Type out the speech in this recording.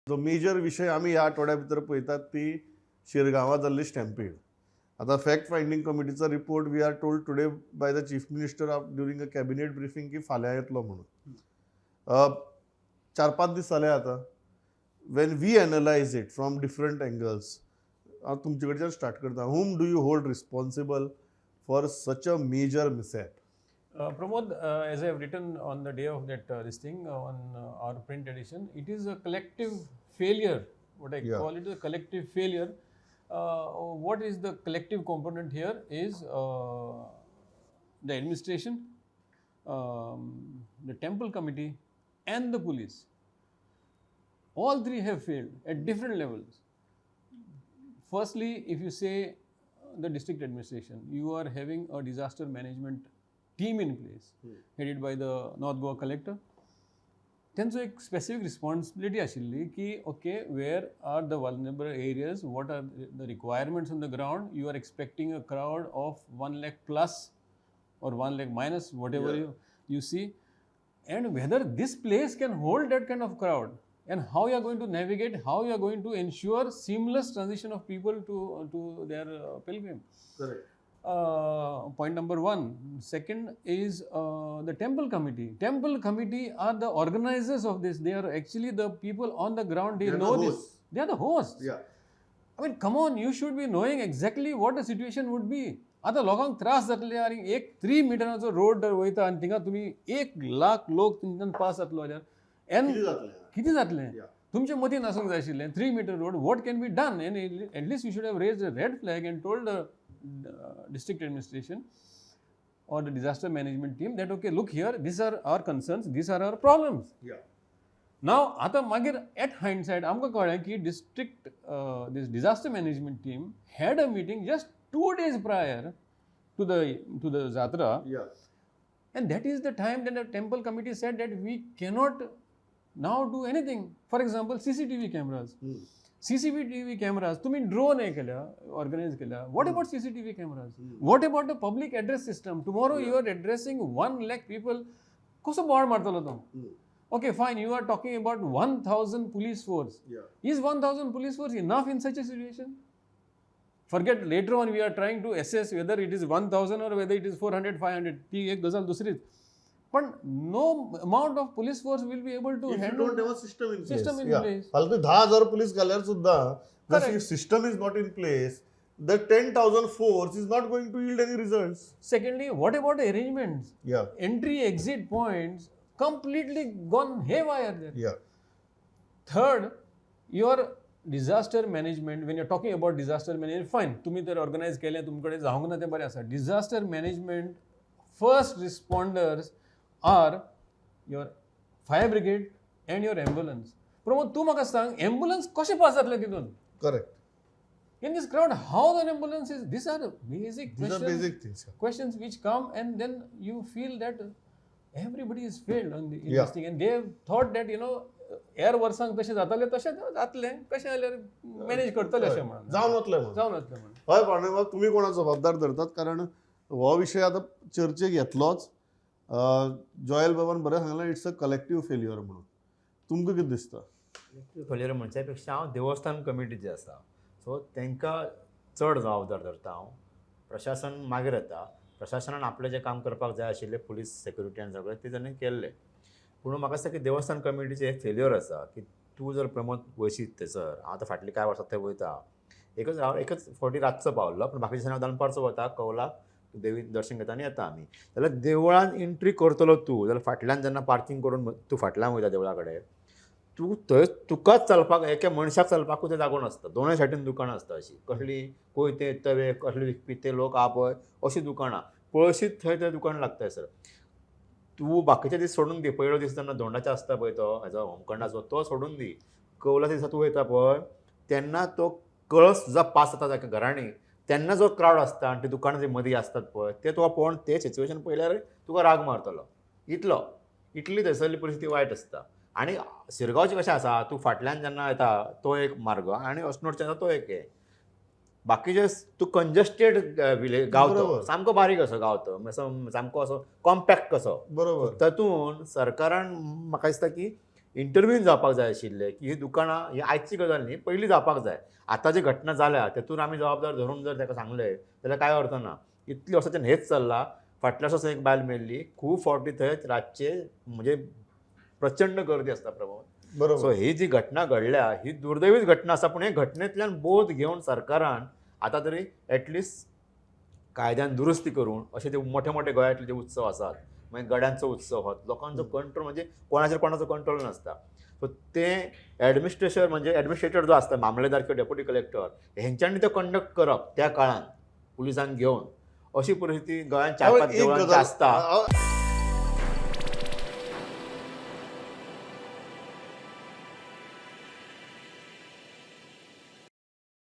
जो मेजर विशय आमी ह्या आठवड्या भितर पळयतात ती शिरगांवां जाल्ली स्टॅम्पीड. आतां फॅक्ट फायंडींग कमिटीचो report we are told today by the chief minister of during a cabinet briefing की फाल्यां येतलो म्हणून. 4-5 दीस जाले आतां. When we analyse it from different angles, हांव तुमचे कडच्यान स्टार्ट करता. Whom do you hold responsible for such a major mishap? Pramod, as I have written on the day of that this thing on our print edition, it is a collective failure. What I call it is a collective failure. What is the collective component here is the administration, the temple committee, and the police. All three have failed at different levels. Firstly, if you say the district administration, you are having a disaster management team in place, headed by the North Goa collector. तेंचो एक specific responsibility आशिल्ली की okay, where are the vulnerable areas, what are the requirements on the ground? You are expecting a crowd of 1 lakh plus or 1 lakh minus, whatever you see, and whether this place can hold that kind of crowd and how you are going to navigate, how you are going to ensure seamless transition of people to their pilgrim. Correct. Point number one. Second is the temple committee. Temple committee are the organizers of this. They are actually the people on the ground. They They are the know this. Hosts. They are the hosts. I mean, come on, you should be knowing exactly what the situation would be. आतां लोकांक त्रास जातले आनी एक three मिटराचो road जर वयता आनी थिंगा तुमी 1 लाख लोक तुमच्यान पास जातलो जाल्यार एन कितें जातलें? कितें जातलें? तुमच्या मतीन आसूंक जाय आशिल्लें, 3 meter road, what can be done? And at least you should have raised a red flag and told the district administration or the disaster management team that, okay, look here, these are our concerns, these are our problems. Now आतां मागीर eight हायंडसायट आमकां कळ्ळें की district this disaster management team had a meeting just 2 days prior to the Jatra. And that is the time that the temple committee said that we cannot now do anything. For example, CCTV cameras. CCTV cameras, तुम्ही drone हे केल्या, organise केल्या. What about CCTV cameras? What about the public address system? Tomorrow you are addressing 1 lakh people. कसो बोवाळ मारतलो तो? Okay, fine, you are talking about 1000 police force. Is 1000 police force enough in such a situation? Forget later on we are trying to assess whether it is 1000 or whether it is 400, 500. ती एक गजाल दुसरीच. पण no amount of police force will be able to If you handle don't have a system in place. System in place. फाल्यां तुवें 10,000 police घाल्यार सुद्दां Correct. If system is not in place, the 10,000 force is not going to yield any results. Secondly, what about the arrangements? Entry exit points completely gone haywire there. Third, your disaster management, when you're talking about disaster management, fine, तुम्ही तर organise केलें, तुमकडे जावंक ना तें बरें आसा. Disaster management, first responders are your fire brigade and your ambulance. Pramod, तूं म्हाका सांग, एम्बुलन्स कशें पास जातलें तितून? Correct. In this crowd, how an ambulance is? These are basic These are questions, basic things. Questions which come, and then you feel that everybody is failed on the, in this thing, and they have thought that हेर वर्सांक तशें जातालें तशें जातलें, कशें जाल्यार manage करतले अशें म्हणून. जावन वतलें म्हणून. जावन वतलें म्हणून. हय पांडुरंग, तुमी कोणाक जबाबदार धरतात? कारण हो विशय आतां चर्चेक येतलोच. जॉयल बाबान बरें सांगलें, it's a collective failure म्हणून. तुमकां कितें दिसता? फेल्युअर म्हणच्या पेक्षा हांव देवस्थान कमिटी जी आसा, सो तांकां चड जबाबदार धरता हांव. प्रशासन मागीर येता. प्रशासनान आपलें जें काम करपाक जाय आशिल्लें, पुलीस सेक्युरिटी आनी सगळें, तें ताणें केल्लें. पूण म्हाका दिसता की देवस्थान कमिटीचें हें फेल्युअर आसा की तूं जर प्रमोद वयशीत थंयसर, हांव आतां फाटलीं कांय वर्सां थंय वयता, एकच हांव एकच फावटी रातचो पावल्लो, पूण बाकीच्या दिसांनी हांव दनपारचो वता. कौलाक देवी दर्शन घेता आनी येता आमी. जाल्यार देवळान एंट्री करतलो तूं जाल्यार फाटल्यान जेन्ना पार्कींग करून तूं फाटल्यान वयता देवळा कडेन, तूं थंय तुकाच चलपाक, एका मनशाक चलपाकूच थंय जागो नासता. दोनूय सायडीन दुकानां आसता अशीं कसलीं कोयते, तवे कसले विकपी ते लोक आहा पळय, अशीं दुकानां पळशीत थंय तें दुकान लागता सर. तूं बाकीचे दीस सोडून दी, पयलो दीस जेन्ना धोंडाचो आसता पळय तो हेजो होमखंडाचो, तो सोडून दी, कौलाच्या दिसा तूं वयता पळय तेन्ना तो कळस सुद्दां पास जाता ताका घरांनी, तेन्ना जो क्रावड आसता आनी ती दुकानां जी मदीं आसतात पळय, ते तुका पळोवन तें सिच्युएशन पळयल्यार तुका राग मारतलो. इतलो इतली थंयसरली परिस्थिती वायट आसता. आनी शिरगांवचें कशें आसा, तूं फाटल्यान जेन्ना येता तो एक मार्ग आनी अस्नोडच्यान येता तो एक हे, बाकीचे तूं कंजस्टेड विलेज गांव तो, सामको बारीक असो गांव तो, असो सामको असो कॉम्पॅक्ट कसो. तातूंत सरकारान म्हाका दिसता की इंटरव्यून जावपाक जाय आशिल्लें की ही दुकानां ही आयची गजाल न्ही, पयलीं जावपाक जाय. आतां जी घटना जाल्या तेतून आमी जबाबदार धरून जर ताका सांगलें जाल्यार कांय अर्थ ना. इतली वर्साच्यान हेच चल्लां. फाटल्या वर्सा एक बायल मेल्ली, खूब फावटी थंय रातचे म्हणजे प्रचंड गर्दी आसता प्रमोद. बरोबर. सो ही जी घटना घडल्या ही दुर्दैवीच घटना आसा, पूण हे घटनेंतल्यान बोध घेवन सरकारान आतां तरी एटलिस्ट कायद्यान दुरुस्ती करून अशे जे मोठे मोठे गोंयांतले जे उत्सव आसात, मागीर गड्यांचो उत्सव हो लोकांचो कंट्रोल म्हणजे कोणाचेर कोणाचो कंट्रोल नासता. सो ते एडमिनिस्ट्रेशन म्हणजे एडमिनिस्ट्रेटर जो आसता मामलेदार किंवा डेप्युटी कलेक्टर हेंच्यांनी तो कंडक्ट करप त्या काळान पुलिसांक घेवन, अशी परिस्थिती गोंयांत 4-5 एक देवळांची गजाल आसता.